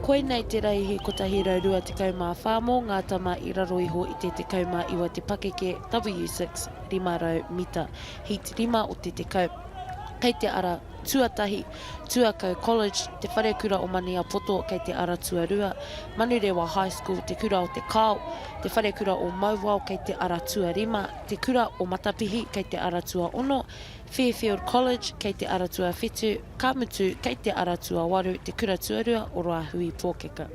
Koinei te reihi 124 mō ngā tama i raro iho i te 19 te pakeke, W6, 500 mita, heat 5 o te 10. Kei te ara tuatahi, Tuakau College, Te Wharekura o Maniapoto kei te ara tuarua, Manurewa High School, Te Kura o Te Kao, Te Wharekura o Mauao kei te ara tuarima, Te Kura o Matapihi kei te ara tuaono, Fairfield College kei te ara tuawhitu, ka mutu kei te ara tuawaru te kura tuarua o Rāhui Pōkeka.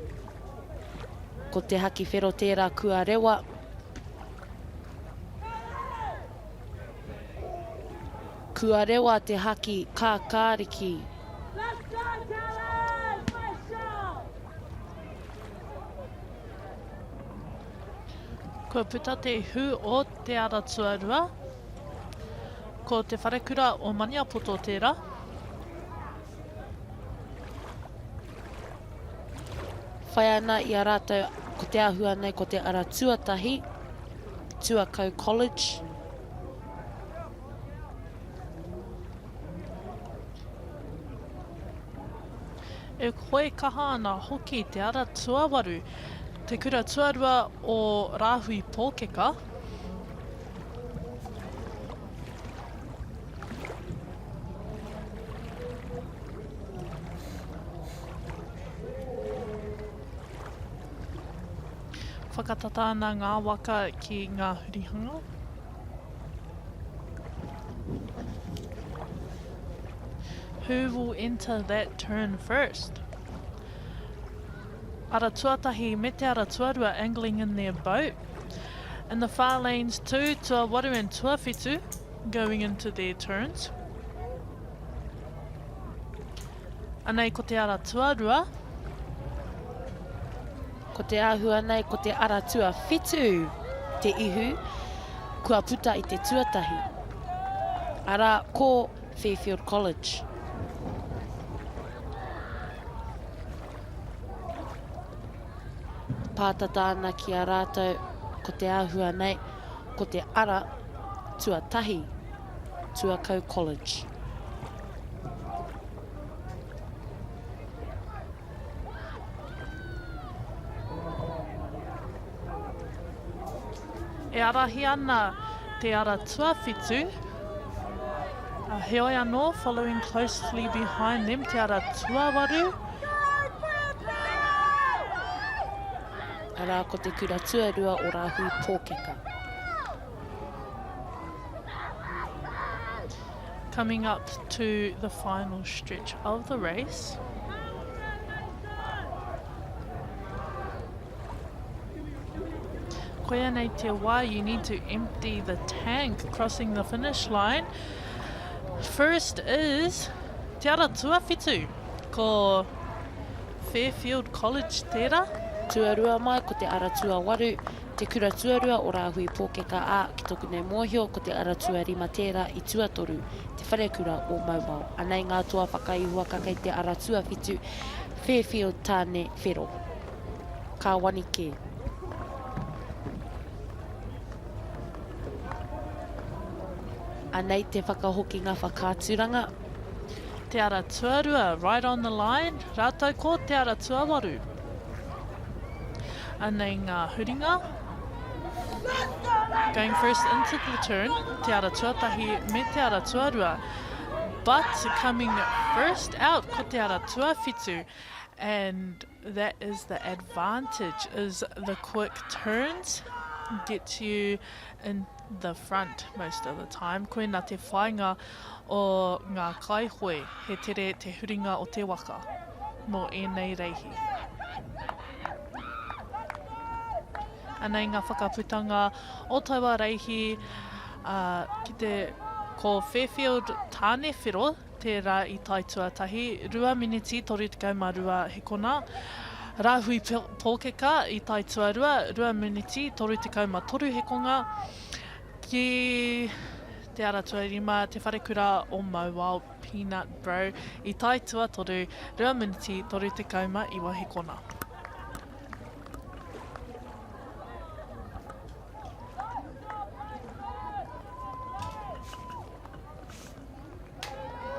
Ko te haki whero tērā kua rewa. Kua rewa te haki kākāriki. Kua puta te ihu o Te Ara Tuarua. Ko Te Wharekura o Maniapoto tērā. Whai ana i a rātou ko te āhua nei ko te ara tuatahi, Tuakau College. E hoe kaha ana hoki te ara tuawaru, te kura tuarua o Rāhui Pōkeka. Whakatata ana ngā waka ki ngā hurihanga. Who will enter that turn first? Ara tuatahi me te ara tuarua angling in their boat. In the far lanes too, tuawaru and tuawhitu going into their turns. Anei ko te ara tuarua. Ko te āhua nei ko te ara tuawhitu te ihu kua puta i te tuatahi, arā, ko Fairfield College. Pātata ana ki a rātou ko te āhua nei ko te ara tuatahi, Tuakau College. E ārahi ana te ara tuawhitu, heoi anō, following closely behind them, te ara tuawaru. Arā, ko te kura tuarua o Rāhui Pōkeka. Coming up to the final stretch of the race. Koia nei te wā, you need to empty the tank crossing the finish line. First is Te Ara Tuawhitu, ko Fairfield College tērā. Tuarua mai ko Te Ara Tuawaru, Te Kura Tuarua o Rāhui Pōkeka ā, ki toku nei mōhio ko te ara tuarima tērā i tuatoru, Te Wharekura o Mauao. Anei ngā toa whakaihuwaka kei te ara tuawhitu, Fairfield Tāne Whero. Ka wani kē. Anei te whakahokinga whakaaturanga. Te ara tuarua, right on the line, rātou ko te ara tuawaru. Anei ngā huringa. Going first into the turn, te ara tuatahi me te ara tuarua. But coming first out ko te ara tuawhitu. And that is the advantage, is the quick turns get you in the front most of the time. Koina te whāinga o ngā kaihoe, he tere te huringa o te waka mō ēnei reihi. Anei ngā whakaputanga o taua reihi uh, ki te ko Fairfield Tānewhero tērā i tae tuatahi, 2 miniti 32 hekona. Rāhui Pōkeka i tae tuarua, 2 miniti 33 hekonga. Ki te ara tuarima, Te Wharekura o Mauao Peanut Bro i tae tuatoru, 2 miniti 39 hekona.